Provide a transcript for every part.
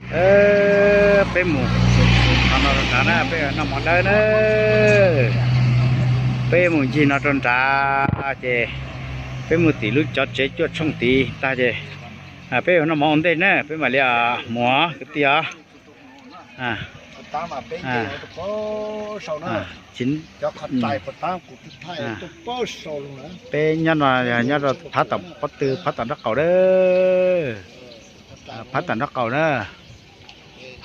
Peb mus qhov no rau nrad na, peb noj mov dawb na. Peb mus ncig no rau nrad ces peb mus tim lub cov tsev cuaj tshooj tid tag ces peb yuav noj mov ua ntej na, peb mam li mus kwv tij os. Peb nyob no yog nyob rau phab tom pob tw, phab tom nraub qaum na. Phab tom nraub qaum na.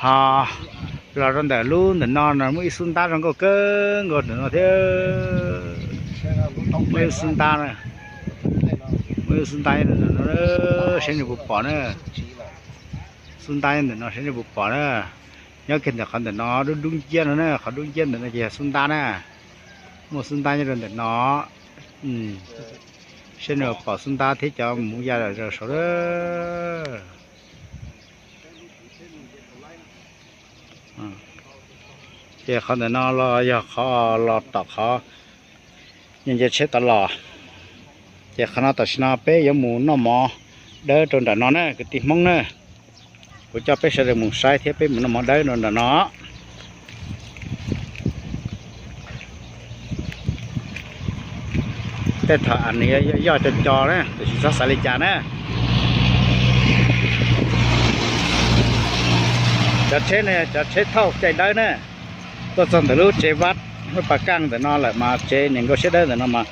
Ho los rau ntawm lub ntawm no no muaj ib xub ntab zoo nkauj kawg nkaus ntawm no thiab. Muaj ib xub ntab na, muaj ib xub ntab nyob ntawm no, saib nej puas pom na. Xub ntab nyob ntawm no saib nej puas pom na. Nyob kiag ntawm qhov ntawm no dub dub nciab no na, qhov dub nciab ntawm no ces yog xub ntab na. Muaj xub ntab nyob rau ntawm no. Saib nej pom xub ntab thiab cov mus ya zom zaws saud na. Ces qhov ntawm no los yog qhov los tom qhov nce tsheb tod los. Ces qhov no tam sim no peb yuav mus noj mov dawb rau nram no na kwv tij Hmoob na. Kuv coj peb sawv daws mus saib thiab peb mus noj mov dawb rau nram no. Tej thaum nws yoj yoj co co na, tiam sis txhob xav li cas na. Cov tsheb no yog cov tsheb thauj caij dawb na. Tuaj txog ntawm lub tsev vaj, lub pas kaj ntawm no lawm mas tsev niam nkauj siab dawb ntawm no mas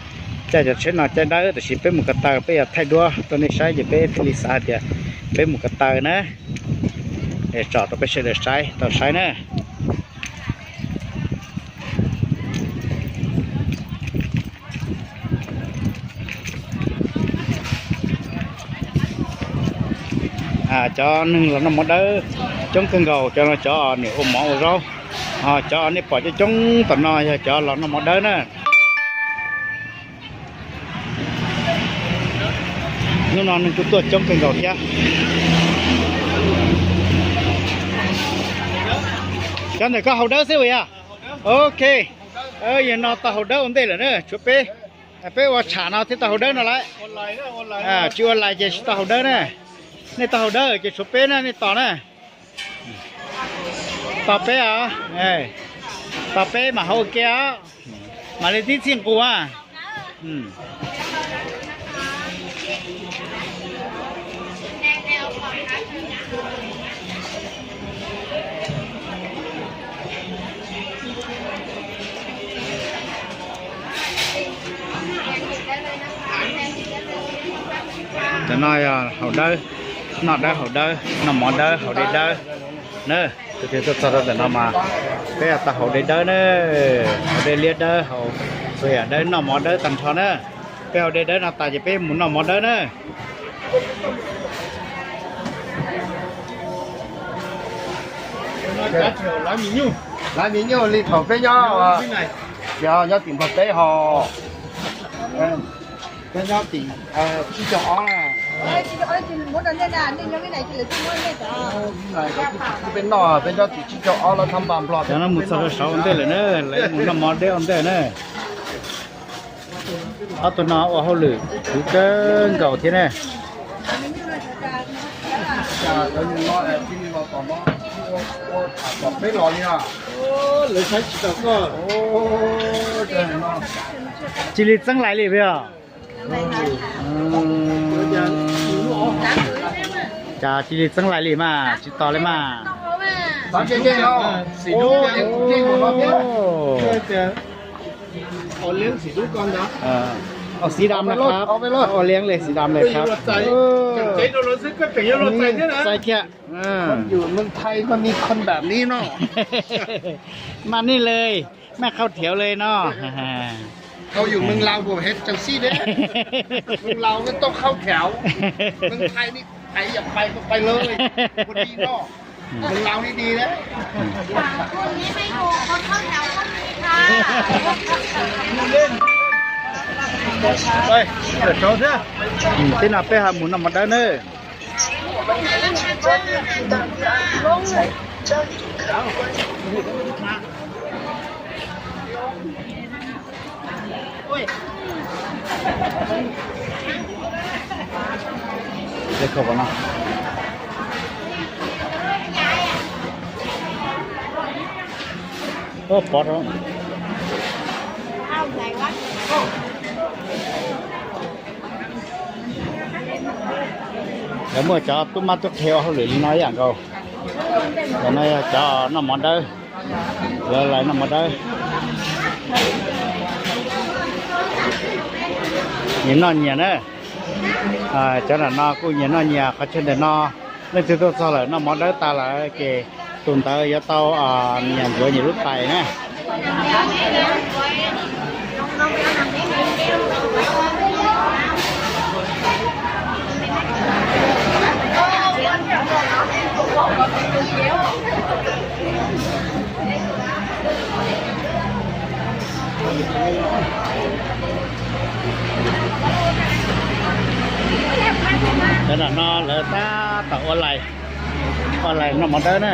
caij cov tsheb no caij dawb, tiam sis peb mus ko taw peb yuav thaij duab rau nej saib ces peb thiaj li xav hais tias peb mus ko taw na. Es tsom rau peb sawv daws saib tau saib na. Cov neeg los noj mov dawb coob kawg nkaus, cov no cov niam ua mov ua zaub. Cov nej pom coob coob tom no yog cov los noj mov dawb na. Hnub no neeg kuj tuaj coob kawg nkaus thiab. Cov ntawm koj haus dawb xwb ua yog? Ok, yog no tau haus dawb ua ntej lawm na, tshuav peb. Peb ua tsham no thiaj tau haus dawb no lawm. Tsis ua lais ces tsis tau haus dawb na. Nej tau haus dawb ces tshuav peb na, nej tos na. Tos peb os, tos peb mam haus ua ke os. Mam li tib txhij nqus. Cov no yog haus dawb, noj dawb haus dawb, noj mov dawb haus dej dawb na. Tus twg tuaj txog rau ntawm no mas peb tau haus dej dawb na, haus dej liab dawb, haus txhua yam dawb, noj mov dawb tag nrho na. Peb haus dej dawb no tas ces peb mus noj mov dawb na. Lav me nyuj li thaum peb nyob, nyob tim Nplog teb ho, peb nyob tim tsib caug ob na. Peb noj peb nyob tim tsib caug ob lawv thab npa Nplog. Cov no mus txog rau saud ua ntej lawm na, lawv mus noj mov deb ua ntej na. Ob tug no ua hauj lwm khwv kawg nkaus thiab ne. Cia li txeeb lais li puas yog? Cas cia li txeeb lais li mas tsis tos li mas. Ua xi dam na, ua liab li xi dam li. Txais kiag. คนไทยก็มีคนแบบนี้เนาะ Mas nej li, maj khau thiav li no. Tau yus mus Laus pum hev tsaws sib deb, mus Laus no tau khau thiav, mus Thaib ni Thaib yam pais pais lawm, pua di no, mus Laus ni di deb. Tib no peb ho mus noj mov dawb nawb. Ua no, Pov rau. Lawv muaj cov tub mab tub qhe ua hauj lwm li no ib yam nkaus. Cov no yog cov noj mov dawb, lawv lais noj mov dawb. Nyias noj nyias na. Cov nram no kuj nyias noj nyias, qhov chaw ntawm no leej twg tuaj txog lawm noj mov dawb tas lawm ces tus ntawd yuav tau nyias ntxuav nyias lub tais na. Cov nram no lawv tab tom ua lais, ua lais noj mov dawb na.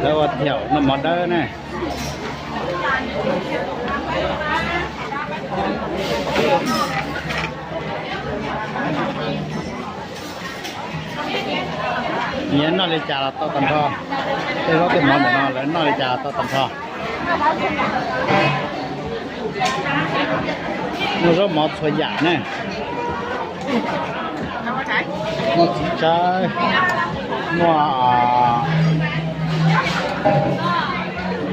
Lawv ua thiaum noj mov dawb na. Nyias noj li cas los tau tag nrho. Tej zaub tej mov ntawm no lawv noj li cas los tau tag nrho. Muaj zaub mov txhua yam ne. Muaj txiv tsawb, muaj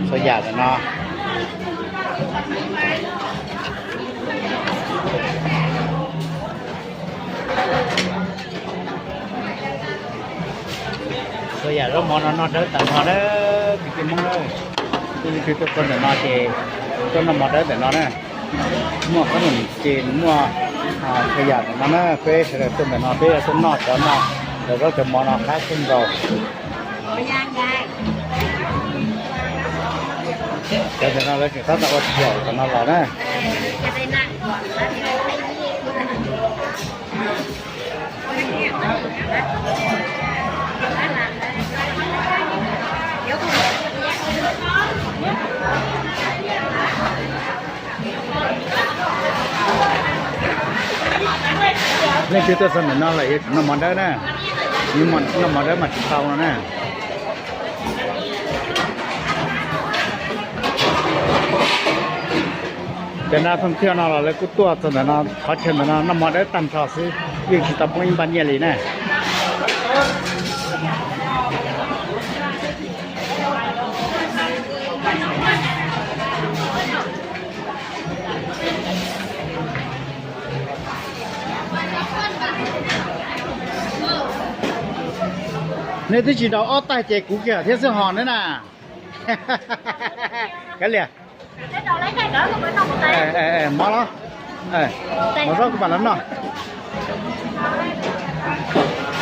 txhua yam ntawm no. Txhua yam zaub mov no noj dawb tag nrho na, kwv tij Hmoob na. Leej twg tuaj txog ntawm no ces tuaj noj mov dawb ntawm no na. Muaj qhob noom ces muaj txhua yam ntawm no na. Peb sawv daws tuaj ntawm no peb yuav tuaj noj cov no, cov zaub cov mov no qab kawg nkaus. Cov ntawm no lawv tseem tab tom ua thiaum tom no los na. Leej twg tuaj txog ntawm no lawm yuav tsum noj mov dawb na. Noj mov dawb mas tsis tau no na. Cov nab thooj thiaj no los lawv kuj tuaj txog ntawm no, qhov chaw ntawm no noj mov dawb tag nrho xwb, yeej tsis tau poob ib npab nyiaj li na. Nej twb tsis daus ob tais ces kuv kiag thiab xwb hos ne na. Kav liam. Mov los, mov zaub kuv mam los noj.